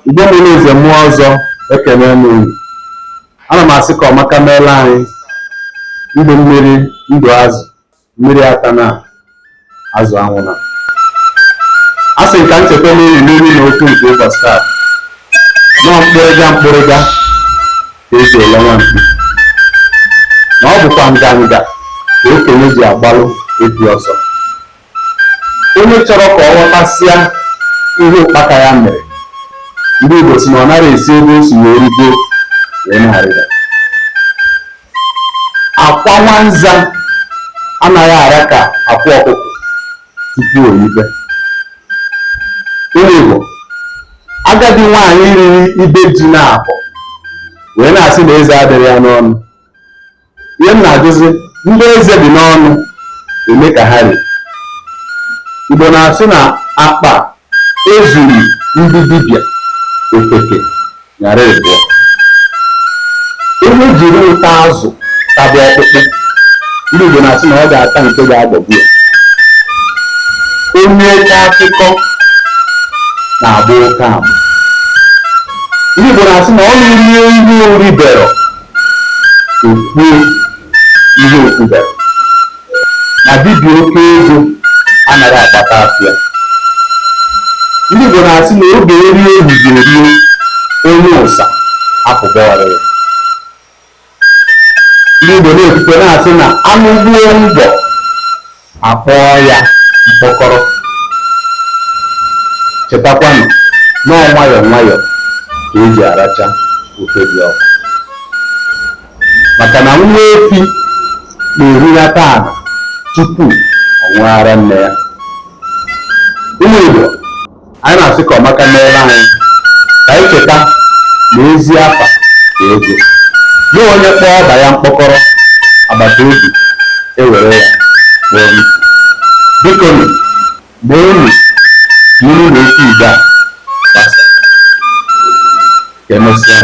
Igbo mụrụ nze mụọ ọzọ, ekene m unu. Ana m asị ka ọmaka meela anyị. Ndụ mmiri, ndụ azụ, mmiri atana, azụ anwụna. A sị ka m cheta n'unu n'iru na okwu nke ụbọchị taa nọọ mkpịrịga mkpịrịga ka eji ele nwa mkpi, na ọ bụkwa nganga ka okenye ji agbalụ efi ọsọ. Onye chọrọ ka ọ ghọtasịa ihe ụkpaka ya mere, ndị Igbo si na ọ nara esi ebe o si wee rigo wee na-arịda. Akwa nwanza anaghị ara ka akwa ọkụkọ tupu o yibe. Ụmụ Igbo, agadi nwaanyị riri ibe ji na-abọ wee na-asị na eze adịrị ya n'ọnụ. Ihe m na-ajụzi, ndị eze dị n'ọnụ eme ka ha rie. Igbo na-asị na akpa ezuru ndị dibịa, ofeke nyara ịbụọ. Onye jiri ụtọ azụ taba ọkpụkpụ, ndị Igbo na-asị na ọ ga-ata nke ga-agbagbu ya. Onye oke akụkọ na-agba oke ama. Ndị Igbo na-asị na ọnụ rie ihe oribero, okwuo ihe okwubere. Na dibịa oke ego anaghị agbata afịa. Ndị Igbo na-asị na oge erie ehihie erie, onye ụsa apụba ọrịrị. Ndị Igbo na-ekwukwe na-asị na anụ gbuo ngwọ, akpọọ ya mkpọkọrọ. Chetakwanụ nọọ nwayọọ nwayọọ ka eji aracha ofe dị ọkụ, maka na nwa efi na-erunata ala tupu ọ ṅụọ ara nne ya. Ụmụ Igbo, anyị na-asị ka ọmaka meela anyị. Ka anyị cheta na ezi afa ka ego na onye kpọọ ọba ya mkpọkọrọ, agbata obi ewere ya kpọọ nkụ. Biko nụ, meenụ ka ilu na okwu Igbo a gbasa. Ka emesịa.